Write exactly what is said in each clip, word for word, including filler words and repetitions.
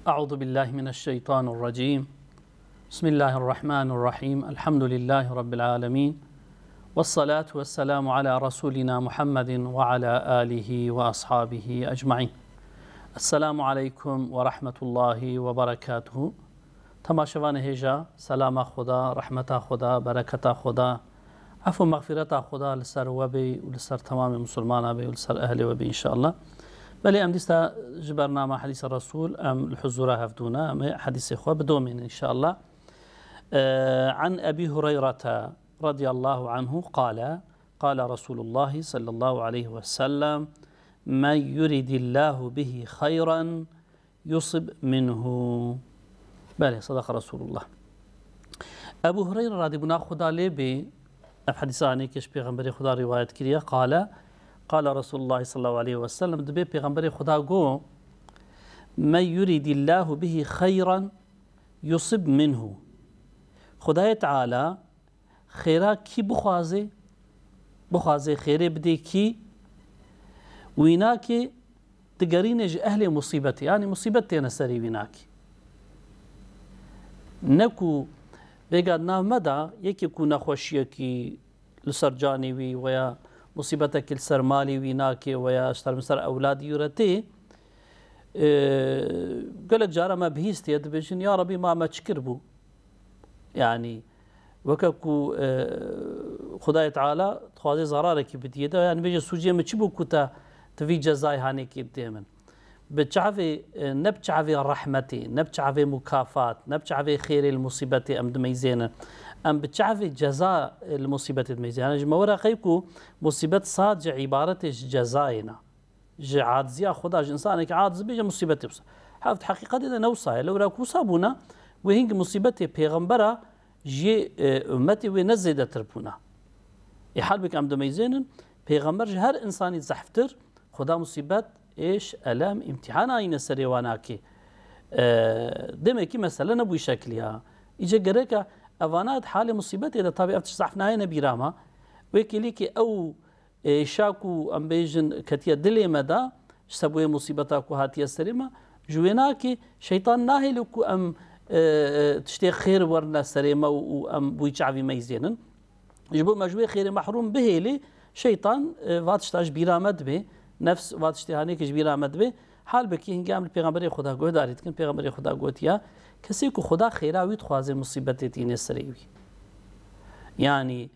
أعوذ بالله من الشيطان الرجيم. بسم الله الرحمن الرحيم. الحمد لله رب العالمين. والصلاة والسلام على رسولنا محمد وعلى آله وأصحابه أجمعين. السلام عليكم ورحمة الله وبركاته. Temaşevanê hêja, selama Xuda, rehmeta Xuda, bereketa Xuda, Efû mexfîreta Xuda li ser we bê û li ser temamê misilmana bê û li ser ehlê we bê înşallah. Belê em dîsa ji bernama Hedîsa Resul em li huzura hevdû ne, em ê hedîsê xwe bidomînin înşallah. Eee, An Ebî Hureyrete radiyallahu anhu qale, qale Resulullah sallallahu aleyhi ve sellem, "Men yuridillahu bihi hayran yusib minhu." Belê, sadaka Resulullah. Ebu Hureyre radîbûna Xuda lê bê, ev hedîsa anêkê ji Pêxemberê Xuda rîwayet kiriye, qale, qale Resulullah sallallahu aleyhi ve sellem, dibê Pêxemberê Xuda got, "Men yuridillahu bihi xeyran yusib minhu." Xudayê Teala xêra kî bixwaze, bixwaze xêrê bidê kî, wînakê digerîne ji ehlê musîbetê. Yanî musîbet têne serê wînakê. Ne ku vêga di nav me de yekê ku nexweşiyekî li ser canê wî weya musîbetekî li ser malê wî nake weya ji ser min ser ewladî wî re tê, e, gelek cara me bihîstiye dibêjin, "Ya Rebî, ma me çi kiribû?" Yanî weke ku, e, Xudayê Teala dixwaze zerarekî bidiyê de, yanî bêje, "Sûcê min çi bû ku te, tu vî cezayê hanêkê didê min?" Bi çavê, e, ne bi çavê rehmetê, ne bi çavê mukafat, ne bi çavê xêrê li musîbetê em dimeyzênin. Em bi çavê ceza, e, li musîbetê dimeyzênin. Yanî ji me were qey ku musîbet sadece îbaretê ji cezayê ne. Ji aciziya xwe de, ji insanekî aciz bê, ji musîbetê wisa. Heft heqîqetê de ne wisa ye. Lewra ku wisa bûna, wê hingî musîbetê pêxembera ji, e, ummetê wê ne zêdetir bûna. Ê halbik em dimeyzênin, pêxember ji her insanî zehftir, Xuda musîbet, êş, elem, îmtîhana yîne serê wan akê. E, demekî mesele nebû şekliya. Îce gereke evana di halê musîbetê de, tabî ev tişt zehf nayêne bîra me. Wê kêlîkî ew êşa ku em bêjin ketiye dilê me de, ji sebûyê musîbeta ku hatiye serê me, ji wê nakê şeytan nahêle ku em, e, e, tiştê xêr werine serê me û, û em bûyî çavî meyzênin. Ji bo me ji wê xêrê mehrûm bihêlê, şeytan, e, va tişta ji bîra me dibe, nefs va tiştê hanêkê ji bîra me dibe. Halbekî hingê em li Pêxemberê Xuda guhdarî dikin, Pêxemberê Xuda gotiya, kesê ku Xuda xêra wî dixwaze, musîbetê tîne serê wî. Yanî,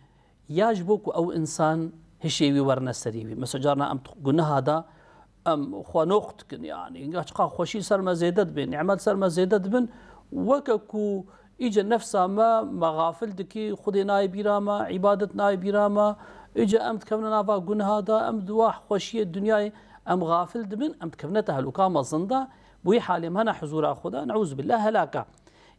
ya ji bo ku ew insan hişê wî werine serî wî. Mesela carna em guneha da, em xwe noq dikin, yanî hinga çiqa xweşî ser me zêde dibe, nîmet ser me zêde dibin, weke ku îce nefsa me, me xafil dikî, Xwedê nayê bîra me, îbadet nayê bîra me, îce em dikevine nava guneha da, em di wa xweşiyê dinyayê em xafil dibin, em dikevine tehlûka mezin da, bi wî halê em hene huzûra Xweda, neûzubillah, helaka.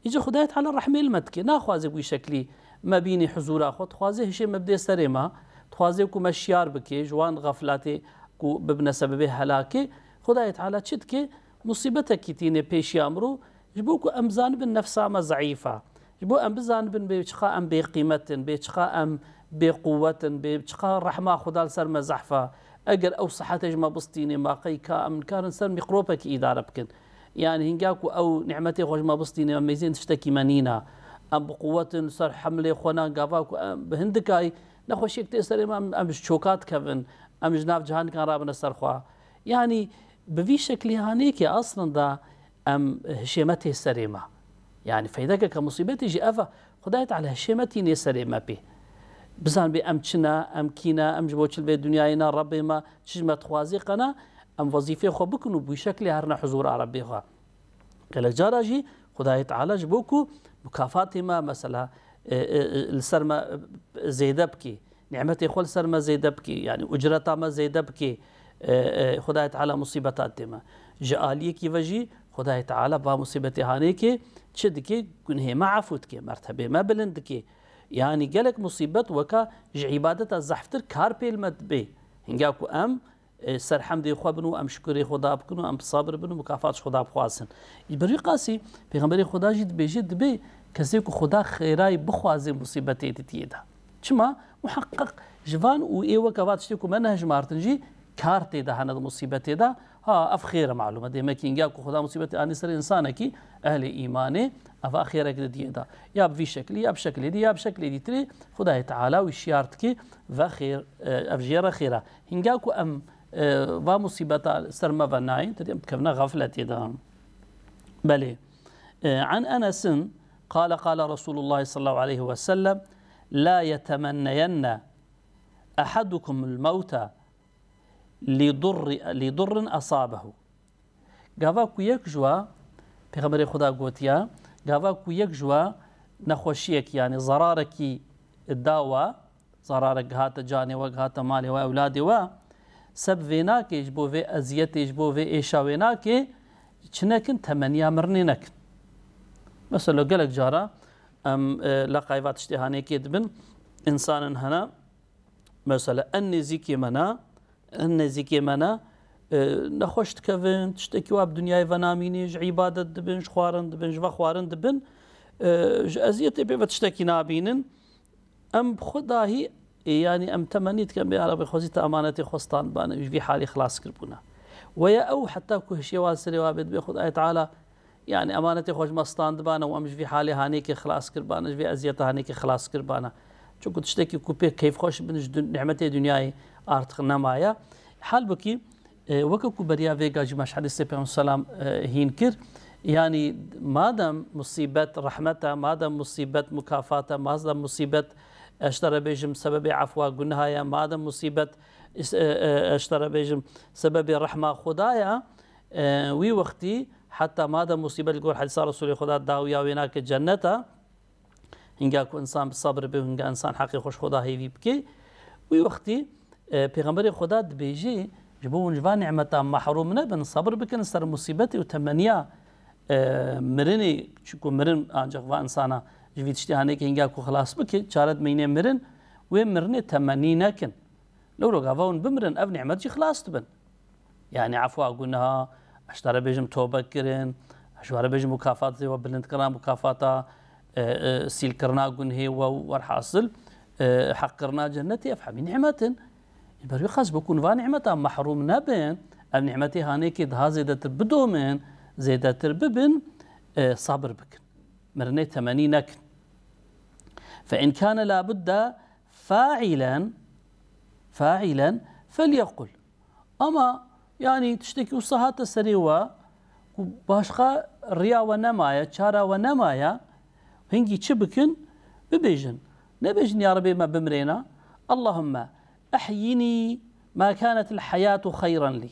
Îca Xwedayê Teala rehmê li me dike. Naxwaze bi wî şeklî me bînî huzûra xwe. Dixwaze hişê me bidê serê me. Dixwaze ku me şiyar bike ji wan xeflatê ku bibine sebebê helakê. Xwedayê Teala çi dike? Musîbetekî tîne pêşiya mirov. Ji bo ku em bizanibin nefsa me zeîf e. Ji bo em bizanibin bê çiqa em bêqîmet in, bê çiqa em bêquwet in, bê çiqa rehma Xweda li ser me zehf e. Eger ew sihetê ji me bistînê, ma qey ka em nikarin ser mîkropekî îdare bikin. Yanî hinga ku ew nîmetê xwe ji me bistîne, em mêzên tiştekî me nîne. Em bi quwet in, li ser hemlê xwe ne, gava ku em bi hindikayî nexweşiyek tê serê me, em, em ji çoka dikevin, em ji nav cihanikan rabine ser xwe. Yanî bi vî şeklî hanêkê aslında em hişê me tê serê me. Yanî feydekeke musîbetê jî ev e. Xwedayê Teala hişê me tînê serê me pê. Bizanibê em çi ne, em kî ne, em ji bo çi li vê dinyayê ne, Rebbê me çi ji me dixwazê qe ne, em wezîfê xwe bikin û bi wî şeklê herine huzûra Rebbê xwe. Gelek cara jî Xwedayê Teala ji bo ku mukafatê me, mesela, e, e, e, li ser me, e, zêde bikê, nîmetê xwe li ser me zêde bikê, yanî ucreta me zêde bikê, e, e, Xwedayê Teala musîbeta didê me. Ji aliyekî ve jî Xwedayê Teala ba musîbetê hanêkê çi dike? Gunhê me efû dike, mertebê me bilind dike. Yanî gelek musîbet weka ji îbadeta zehftir kar pê li me dibe. Hinga ku em, e, ser hemdê xwe bin û em şukurê Xweda bikin û em bi sabir bin û mukafat ji Xweda bixwazin. Ji ber wî qasî Pêxemberê Xweda jî dibêje, dibê kesê ku Xweda xêrayî bixwaze musîbetê didiyê de. Çima? Muheqeq ji van û ê weke va tiştê ku me nehejmartin jî kar tê de hene di musîbetê de Ha, ev xêr e, malûm e. Demekî hingî ku Xuda musîbetê anî ser însanekî, ehlê îmanê, ev xêrek di diyê de. Ya bi vî şeklî, ya bi şeklê dî, ya bi şeklê dîtirê, Xudayê Teala wî şiyar dike, ve xêr, e, ev jê re xêr e. Hingî ku em, e, va musîbeta ser me ve nayên, te dî em dikevine xefletê de. Belê. E, an Enesin, qale, qale Resulullah sallallahu aleyhi ve sellem, la yetemenneyenne ehadukumul mewte li durri-, li durrin asabehu. Gava ku yek ji we, Pêxemberê Xuda gotiya, gava ku yek ji we nexweşiyek, yanî zerarekî da we, zerarek gihate canê we, gihate malê we, ewladê we, seb vê nake, ji bo vê eziyetê, ji bo vê êşa wê nake, çi nekin, temeniya mirinê nekin. Mesela gelek cara em, e, leqay va tiştê hanêkê dibin, însanên hene, mesela en nêzîkê me ne, en nêzîkê me ne, e, nexweş dikevin, tiştekî wa bi dinyayê ve namînê, ji îbadet dibin, ji xwarin dibin, ji vexwarin dibin, e, ji eziyetê pê ve tiştekî nabînin. Em bi xwe dahî, e, yanî em temenî dikin, bê ya Rebî xwezî te emanetê xwe standibane, ji vî halê xilas kiribûne. Weya ew heta ku hişê wa serê wa bê, dibê Xwedayê Teala, yanî emanetê xwe ji me standibane û em ji vî halê hanêkê xilas kiribane, ji vê eziyeta hanêkê xilas kiribane. Çunku tiştekî ku pê keyfxweş bin ji dun-, nîmetê dinyayê artık nemaye. Halbukî, e, weke ku beriya vêga jî me ji hedîsê Peyxember selam, e, hîn kir, yanî madem musîbet rehmet e, madem musîbet mukafat e, madem musîbet, e, ji te re bêjim, sebebê efwa guneha ye, madem musîbet, is-, e, e, e, ji te re bêjim, sebebê rehma Xuda ye, e, wî wextî heta madem musîbet li gor hedîsa Resûlê Xuda dawiya wê nake cennet e, hinga ku însan bi sebir be û hinga însan heqê xwe ji Xuda hêvî bike, wî wextî, e, Pêxemberê Xuda dibêje, ji bo hûn ji van nîmetan mehrûm nebin, sebir bikin ser musîbetê û temeniya, e, mirinê, çunku mirin ancak va însana ji vî tiştê hanêkê hinga ku xilas bike, çare dimeynê mirin, wê mirinê temenî nekin. Lewro gava hûn bimirin, ev nîmet jî xilas dibin. Yanî efwa guneha, ez ji te re bêjim tobe kirin, ez ji we re bêjim mukafatê we bilind kirina mukafata, e, e, sîl kirina gunhê we û werhasil, e, heq kirina cennetê, ev hemî nîmet in. Ji ber wî qas bikun va nîmeta mehrûm nebin, ev nîmetê hanêkê daha zêdetir bidomin, zêdetir bibin, e, sabir bikin. Mirinê temenî nekin. Fe in kane labudde fa'ilen, fa'ilen felyekul. Ama, yanî, tiştekî wisa hate serê we ku başqa riya we nemaye, çara we nemaye, hingî çi bikin? Bibêjin. Nebêjin, ya Rebê me bimrêne. Allahümme ehyini ma kanetil hayatu xeyran lî.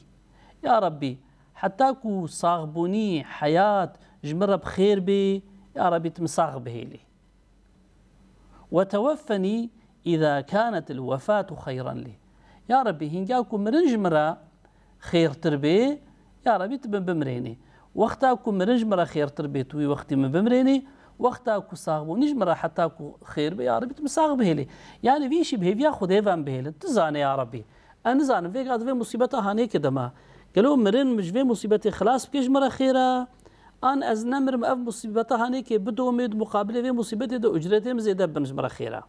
Ya Rebî, heta ku saxbûnî, heyat ji min re bi xêr bê, ya Rebî, tu min sax bihêlî. Ve teweffenî îza kanetil wefatu xeyran lî. Ya Rebî, hînga ku mirin ji min re xêrtir bê, ya Rebî, tu min bimrênî. Wexta ku mirin ji min re xêrtir bê, tu wî wextî min bimrênî. Wexta ku saxbûnî ji min re heta ku xêr bê, ya Rebî, tu min sax bihêlî. Yanî vî jî bi hêviya Xwedê ve em bihêlin. Tu zanê ya Rebî. Ez nizanim, vêga di vê musîbeta hanêkê de me. Gelo mirin min ji vê musîbetê xilas bike ji min re xêr e? An ez nemirim, ev musîbeta hanêkê bidomê, di muqabilê vê musîbetê de ucretê min zêde bin ji min re xêr e?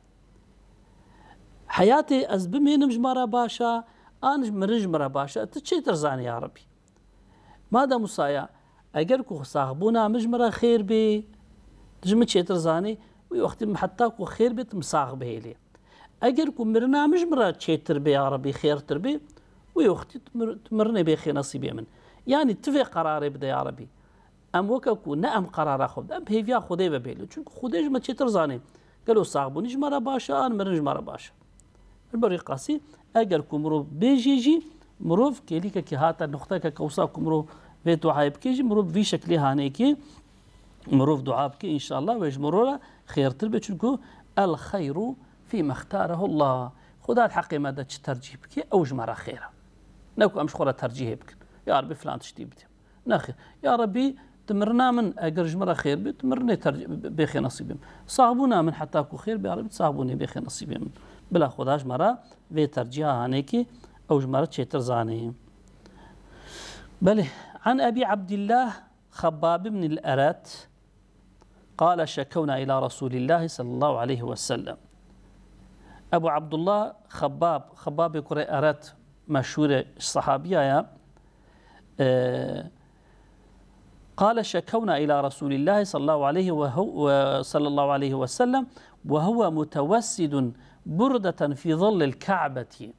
Heyatê ez bimênim ji me re baş e, an mirin ji min re baş e? Tu çêtir zanî ya Rebî. Madem wisa ye, eger ku saxbûna min ji min re xêr bê, tu ji min çêtir zanî, wî wextî min heta ku xêr bê, tu min sax bihêlî. Eger ku mirina min ji min re çêtir bê, ya Rebî, xêrtir bê, wî wextî tu mir-, tu mirinê bêxê nesîbê min. Yanî tu vê qerarê bide, ya Rebî. Em weke ku ne em qerara xwe bide, em bi hêviya Xwedê ve bêlin. Çunku Xwedê ji me çêtir zanê. Gelo saxbûnî ji me re baş e, an mirin ji me re baş e? Ji ber wî qasî, eger ku mirov bêjê jî, mirov kêlîkekî hate, nuqtekeke wisa ku mirov vê duayê bike jî, mirov vî şeklê hanêkê mirov dua bike, înşallah wê ji mirov re xêrtir be, çunku el xeyru fîme xtarehu Allah. Xuda di heqê me de çi tercîh bike, ew ji me re xêr e. Ne ku em ji xwe re tercîhê bikin. Ya Rebî filan tiştî bidê. Nexêr. Ya Rebî, tu mirina min eger ji min re xêr bê, tu mirinê ter-, bêxê nesîbê min. Saxbûna min heta ku xêr bê, ya Rebî, tu saxbûnê bêxê nesîbê min. Bila Xuda ji me re vê tercîha hanêkê ew ji me re çêtir zanê. Belê, an Ebî Ebdillah Xebbab ibn el-Eret, qale şekewna ila Resulillahi sallallahu aleyhi ve sellem. Ebu Abdullah Xebbab, Xebbabê kurê Eret meşhûr e, sahabiya ya. E, قال شكونا إلى رسول الله صلى الله عليه وهو-، صلى الله عليه وسلم وهو متوسد بردة في ظل الكعبة.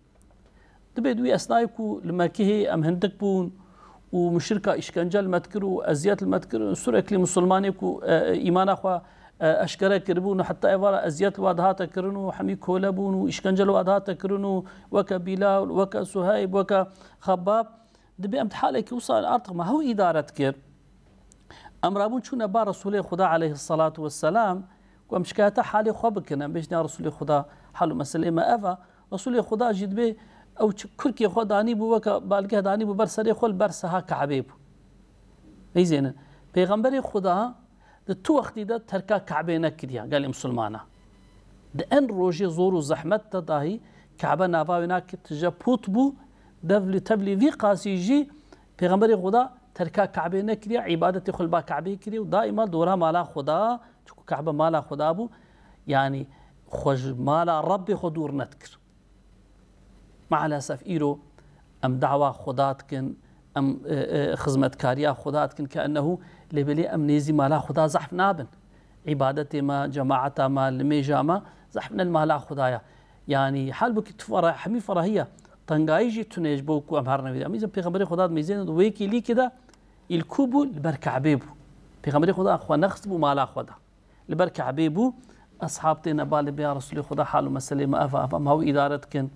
Dibê di wî esnayê ku li Mekihê em hindik bûn û muşrika îşkence li me dikir û eziyet li me dikir, sürekli musulmanê ku, e, îmana xwe, e, eşkere kiribûn û heta êvara eziyet li wa dihate kirin û hemî kole bûn û îşkence li wa dihate kirin û weke Bîlal, weke Suheyb, weke Xebbab, dibê em di halekî wisa artık me hew îdare dikir. Em rabûn çûne ba Resûlê Xuda aleyhisselatu vesselam ku em şikayeta halê xwe bikin. Em bêjin ya Resûlê Xuda, hal û meselê me ev e. Resûlê Xuda jî dibê ew çi kurkê xwe danî bû, weke balgeh danî bû ber serê xwe, li ber seha Kaebê bû. Beyzênin. Pêxemberê Xuda di tu wextî de terka Kaebê nekiriya gelê misilmana. Di en rojê zor û zehmet de dahî Kaebe nava wê nakir tije pût bû, devlî tevlî vî qasî jî Pêxemberê Xuda terka Kaebê nekiriye, îbadetê xwe li ba Kaebê kiriye û daîma dora mala Xuda, çunku Kaebe mala Xuda bû, yanî xwe ji mala Rebbê xwe dûr nedikir. Maalesef îro em dawa Xuda dikin, em, e, e, xizmetkariya Xuda dikin, ke ennehu lê belê em nêzî mala Xuda zehf nabin. Îbadetê me, cemaeta me, limêja me zehf ne li mala Xuda ya. Yanî halbûkî tu fera-, hemî ferahiya, tengayî jî tune ji bo ku em herine vê. Em îzin Pêxemberê Xuda dimîzênin di wê kêlîkê de îl ku bû, li ber Kaebê bû. Pêxemberê Xuda xwe nexist bû mala xwe de. Li ber Kaebê bû, eshab têne ba lê bê ya Resûlê Xuda hal û meselê me ev, ev, em hew îdare dikin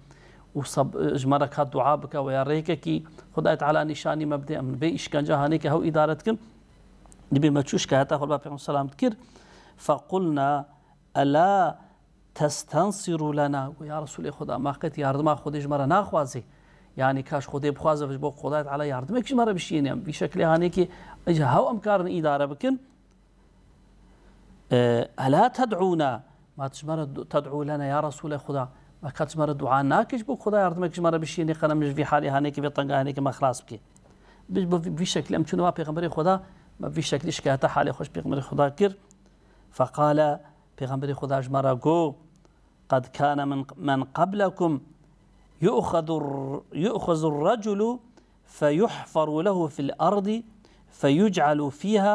û sab-, ji me re ka dua bike we ya rêkekî Xudayê Teala nîşanî me bide, em vê îşkence hanê ke hew îdare dikin. Dibê me çû şikayeta xwe li ba Pêxember selam dikir. Fequlna ela testensiru lena. Got, ya Resûlê Xuda, ma qet yardima Xwedê ji me re naxwazî? Yanî kaş Xwedê bixwaze ji bo Xwedayê Teala yardimek ji me re bişîne. Vî şeklê hanê ki, îca hew em karin îdare bikin. E, ela ted'ûna, ma tu ji me re du-, ted'û lena, ya Resûlê Xuda, ma ka tu ji me re dua nakî ji bo Xuda yardimek ji me re bişînî, qe em ji vî halê hanê ki vê tenga hanê ki me xilas bikî. Bi, bi, bi vî şeklî em çûne va Pêxemberê Xuda, me bi vî şeklî şikayeta halê xwe ji Pêxemberê Xuda kir. Feqale, Pêxemberê Xuda ji me re got, قد كان من، من قبلكم يؤخذ الر-، يؤخذ الرجل فيحفر له في الأرض فيجعل فيها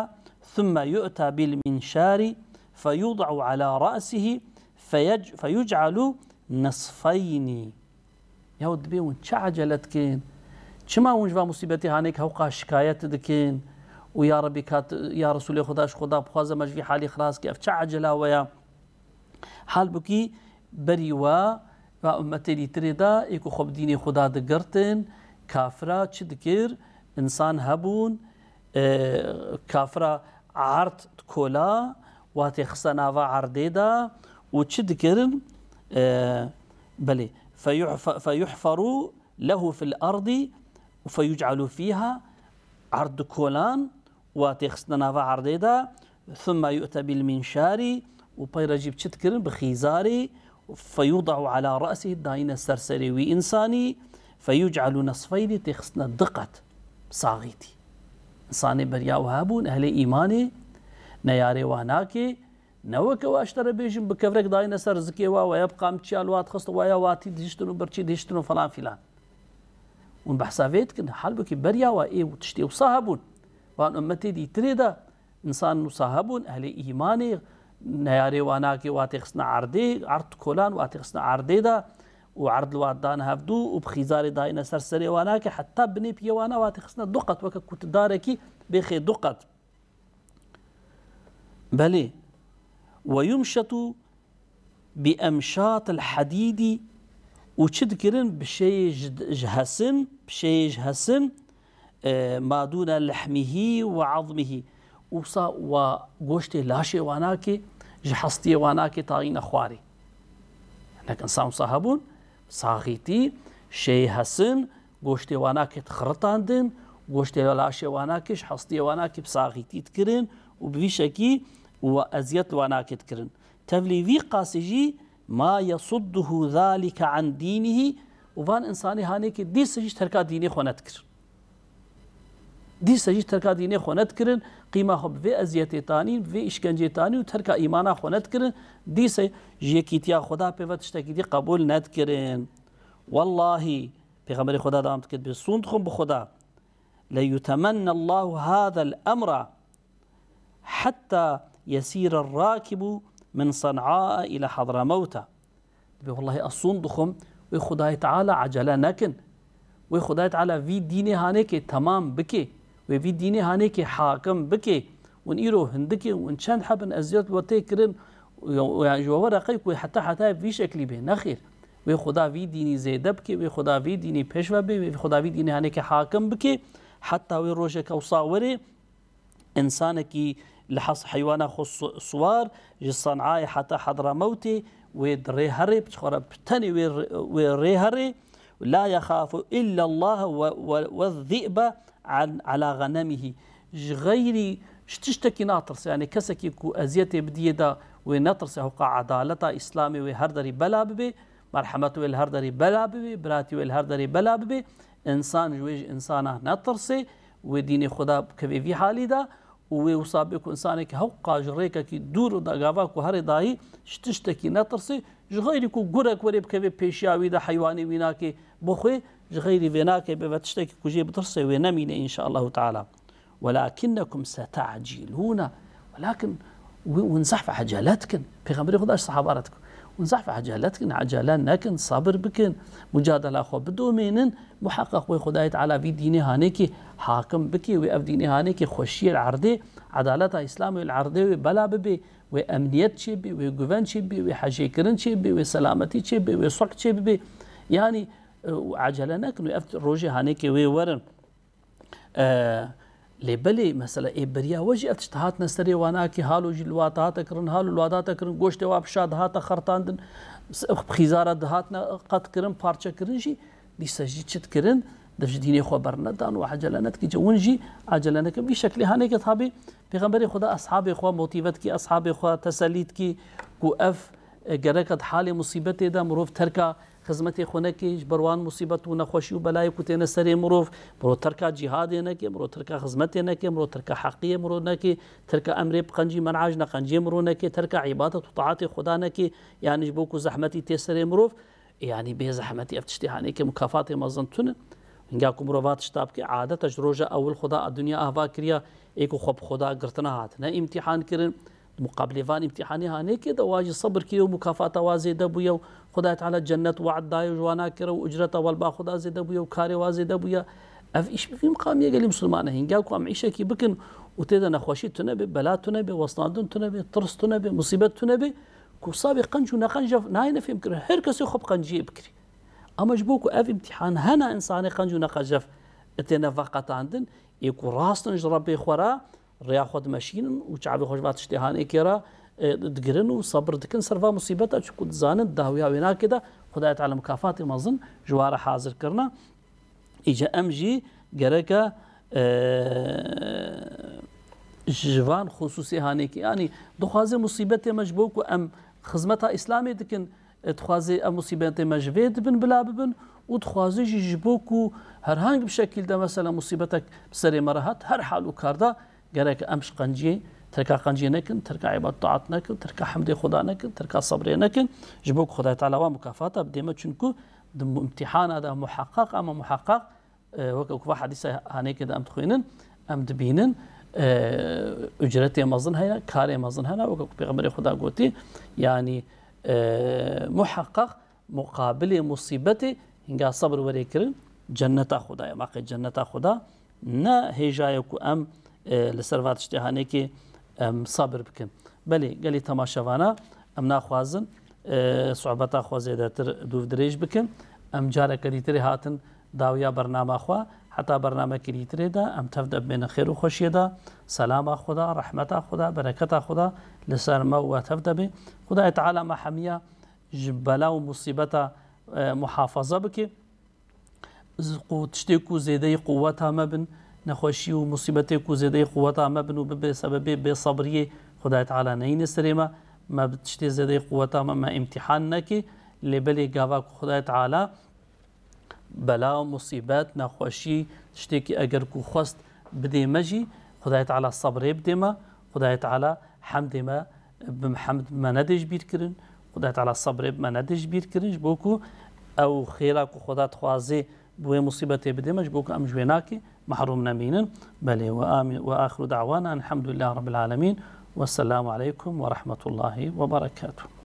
ثم يؤتى بالمنشار فيوضع على رأسه فيج-، فيجعل نصفين. Ya dibê hûn çi ecele dikin? Çima hûn ji va musîbetê hanêk hewqa şikayet dikin? Û ya Rebî kat, ya Resûlê Xuda ji Xuda bixwaze me ji vî halî xilas ke, ev çi ecela we ya? Halbûkî berî we, va ummetê dîtirê de, ê ku xwe bi dînê Xuda digirtin, kafira çi dikir? Însan hebûn, e, kafira erd dikola, wa têxiste nava erdê de û çi dikirin? E, belê, feyuhfe-, feyuhferu lehu fil ardi û feyuc'alu fîha, erd dikolan, wa têxistine nava erdê de, ثم يؤتى بالمنشار، û peyre jî bi çi dikirin? Bi xîzarê, فيوضع على رأسه، dayîne ser serê wî însanî، فيجعل نصفين، têxistine du qet, saxîtî. Însanê beriya we hebûn, ehlê îmanê, neyarê wa nakê, ne weke wa ji te re bêjin, bi kevrek dayîne ser zikê wa, we ya bi qamçiya li wa dixist, we ya watî dihiştin û birçî dihiştin û falan filan. Hûn behsa vê dikin, halbûkî beriya we ê tiştê wisa hebûn. Van ummetê dîtirê de însan wisa hebûn, ehlê îmanê, neyarê wa nakê wa têxistine erdê, erd kolan wa têxistine erdê de û erd li wa dane hevdû û bi xîzarê dayine ser serê wa nakê, heta binê piyê wana wa têxistine du qet, weke ku tu darekî bêxê du qet. Belê. ويمشط بأمشاط الحديد، û çi dikirin? Bi şeyê ji, ji hesin, bi şeyê ji hesin, e, ما دون لحمه وعظمه. Wisa wa goştê laşê wa nakê, ji hestiyê wa nakê tayîne xwarê. Hinek insan wisa hebûn, saxîtî, şeyê hesin, goştê wa nakê dixirtandin, goştê laşê wa nakê ji hestiyê wa nakê bi saxîtî dikirin û bi vî şekî û eziyet li wa nakê dikirin. Tevlî vî qasî jî, ما يصده ذلك عن دينه، û van însanê hanê ki dîse jî terka dînê xwe nedikir. Dîse jî terka dînê xwe nedikirin, qîma xwe bi vê eziyetê tanîn, bi vê îşkencê tanîn û terka îmana xwe nedikirin, dîse ji yekîtiya Xuda pê ve tiştekî dî qebûl nedikirin. Wellahî, Pêxemberê Xuda dewam dikir, bi sûnd xwin bi Xuda, ليتمن الله هذا الأمر حتى يسير الراكب من صنعاء إلى حضرموت. Dibê, wellahî ez sûnd dixwim, wê Xwedayê Teala ecele nekin. Wê Xwedayê Teala vî dînê hanêkê temam bike. Wê vî dînê hanêkê hakim bike. Hûn îro hindikê, hûn çend hebin eziyet we tê kirin, û, û, yani, ji we were qey ku heta heta vî şeklî bê. Nexêr. Wê Xweda vî dînî zêde bike, wê Xweda vî dînî pêşve bê, wê Xweda vî dînî hanêkê hakim bike. Heta wê rojeke wisa were, însanekî li hes heywana xwe su-, siwar, ji Senayê heta Hedramewtê, wê di rê herê, bi xwe re bi tenê wê rê, wê rê herê, la yexafu illa Allah ve, ve, ve zî'be an, ala g'enemihî. Ji xeyrî, ji tiştekî natirse. Yani kesekî ku eziyetê bidiyê de wê netirse, hewqa edaleta Îslamê wê her derî bela bibe, merhemet wê li her derî bela bibe, biratî wê li her derî bela bibe. Însan ji wê ji însana netirse, wê dînê Xweda bikeve vî halî de û wê wisa bê ku însanekî hewqa ji rêkekî dûr û da gava ku herê dayî ji tiştekî netirse, ji xeyrî ku gurek were bikeve pêşiya wî de heywanê wî nake bixwe, ji xeyrî vê nake bê ve tiştekî ku jê bitirse wê nemîne înşaallahu teala. Welakinnekum setecilûne. Welakin wî-, hûn zehf ecele dikin. Pêxemberê Xweda ji sehaba re dikin. Hûn zehf ecele dikin, ecele nekin, sabir bikin, mucadela xwe bidomênin. Muheqeq wê Xwedayê Teala vî dînê hanêkê hakim bike, wê ev dînê hanêkê xweşiyê li erdê, edaleta Îslamê li erdê wê bela bibe, wê emniyet çêbe, wê guven çêbe, wê hejêkirin çêbe, wê selametî çêbe, wê sulh çêbibe. Yani, e, û ecele nekin, wê ev rojê hanêkê wê werin. E, lê belê, mesela, ê beriya we jî ev tişt hatine serê wan, akî halo jî li wa dihate kirin, halo li wa dihate kirin, goştê wa bi şa dihate xertandin, s-, bi xîzara dihatine qet kirin, parçe kirin jî, dîsa jî çi dikirin, dev ji dînê xwe bernedan û ecele nedikî. Hûn jî ecele nekin. Vî şeklê hanêkê tabî Pêxemberê Xweda eshabê xwe motîve dikî, eshabê xwe teselî dikî ku ev, e, gereke di halê musîbetê de mirov terka xizmetê xwe neke, ji ber wan musîbet û nexweşî û belayê ku têne serê mirov, mirov terka cîhadê neke, mirov terka xizmetê neke, mirov terka heqiyê mirov neke, terka emrê biqencî, men'a ji neqenciyê mirov neke, terka îbadet û taatê Xweda neke, yanî ji bo ku zehmetî tê serê mirov, yanî bê zehmetî ev tiştê hanê ke mukafatê mezin tune. Hinga ku mirov va tişta bike, adeta ji roja ewil Xweda a dinya ava kiriya, ê ku xwe bi Xweda girtina hatine îmtîhan kirin. Di muqabilê van îmtîhanê hanê ke de wa jî sebir kiriye û mukafata wa zêde bûye û Xwedayê Teala cennet we'd daye û ji wana kire û ucreta welba Xweda zêde bûye û karê wa zêde bûye. Ev îş bi vî miqamî ye gelî misilman e. Hinga ku em îşekî bikin û tê de nexweşî tune be, bela tune be, westandin tune be, tirs tune be, musîbet tune be, ku sabê qenc û neqenc ev nayêne fêhmkirin. Her kesê xwe bi qenciyê bikirî. Ama ji bo ku ev îmtîhan hena însanê qenc û neqenc ev têne veqetandin, ê ku rast in ji Rebbê xwe re, rêya xwe dimeşînin û çavê xwe ji va tiştê hanêkê re, e, digirin û sebir dikin ser va musîbeta, çunku dizanin dawiya wê nake de Xwedayê Teala mukafatê mezin ji wa re hazir kirine. Îca em jî gereke, e, ji van xusûsê hanêkê, yanî dixwaze musîbetê me ji bo ku em xizmeta Îslamê dikin, e, dixwaze ev musîbetê me ji vê dibin bila bibin û dixwaze jî ji bo ku herhangi bi şekil de mesela musîbetek bi serê me re hat, her hal û kar de gerek em ji qenciyê, terka qenciyê nekin, terka îbad taat nekin, terka hemdê Xweda nekin, terka sebrê nekin, ji bo ku Xwedayê Teala wa mukafata bidê me, çunku di mu-, îmtîhana de muheqeq, ama muheqeq, e, weke ku va hedîsa hanêkê de em dixwînin, em dibînin, e, ucretê mezin heye, karê mezin hene, weke ku Pêxemberê Xweda gotî, yanî, e, muheqeq muqabilê musîbetê hinga sebir werê kirin, cenneta Xweda ye. Ma qey cenneta Xweda ne hêja ye ku em, e, li ser va tiştê hanêkê em sabir bikin. Belê, gelî temaşevana, em naxwazin, e, sohbeta xwe zêdetir dûv dirêj bikin. Em careke dîtirê hatin dawiya bernama xwe. Heta bernamekî dîtirê de em tev de bimênin xêr û xweşiyê de, selama Xweda, rehmeta Xweda, bereketa Xweda li ser me û we tev de be. Xwedayê Teala me hemiya ji bela û musîbeta, e, muhafaza bike. Z-, qu-, tiştê ku zêdeyî quweta me bin, nexweşî û musîbetê ku zêdeyî quweta me bin û bibe sebebê bêsebriyê, Xwedayê Teala neyîne serê me, me bi tiştê zêdeyî quweta me, me îmtîhan neke. Lê belê gava ku Xwedayê Teala bela, musîbet, nexweşî, tiştekî eger ku xwest bidê me jî, Xwedayê Teala sebrê bidê me, Xwedayê Teala hemdê me, bi hemd me nedê ji bîr kirin, Xwedayê Teala sebrê bi me nedê ji bîr kirin, ji bo ku ew xêra ku Xweda dixwaze bi wê musîbetê bidê me, ji bo ku em ji wê nake, Mehrûm nemînin. Belê, we amîn. We axiru da'wana elhamdulillah rabbil alemin. Wesselamu aleykum ve rahmetullahi ve berekatuh.